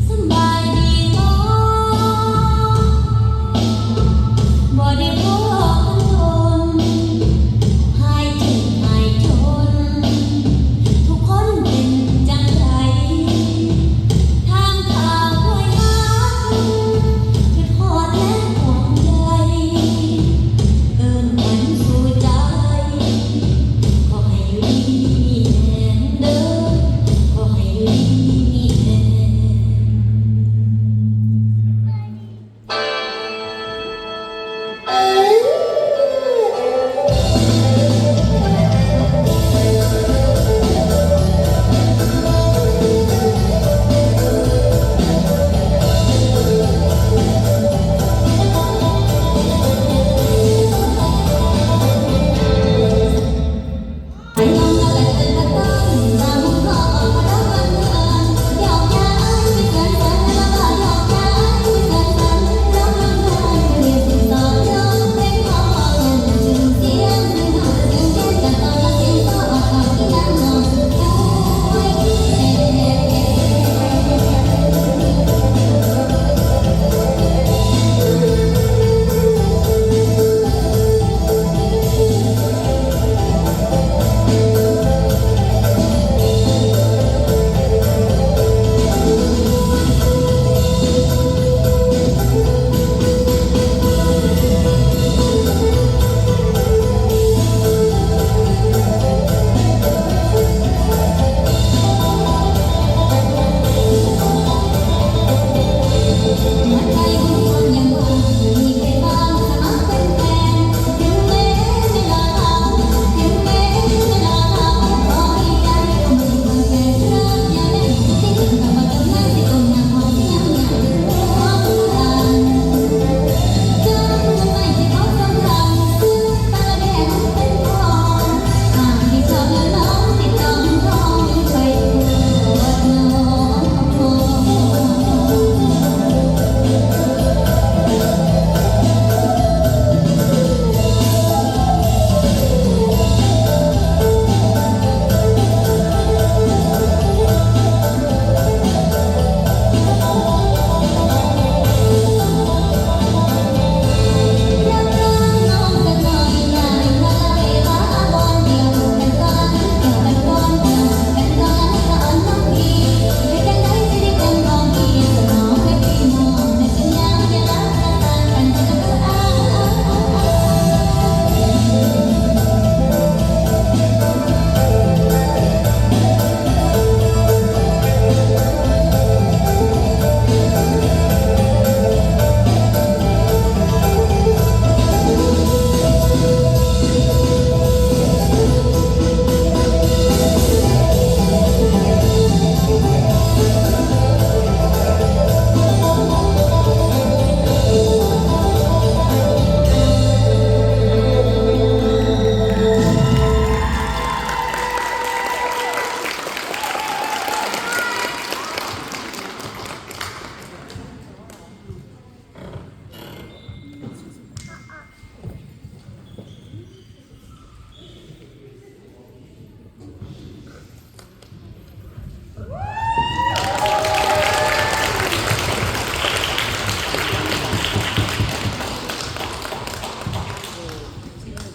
สำบายดีบ่ บ่ได้พ้อกันโดน หายเจ็บหายจน ทุกคนเป็นจั่งใด ถามข่าวด้วยฮัก คิดฮอดและห่วงใย เอิ้นขวัญสู่ใจ ขอให้อยู่ดีมีแฮงเด้อ ขอให้อยู่ดีมีแฮง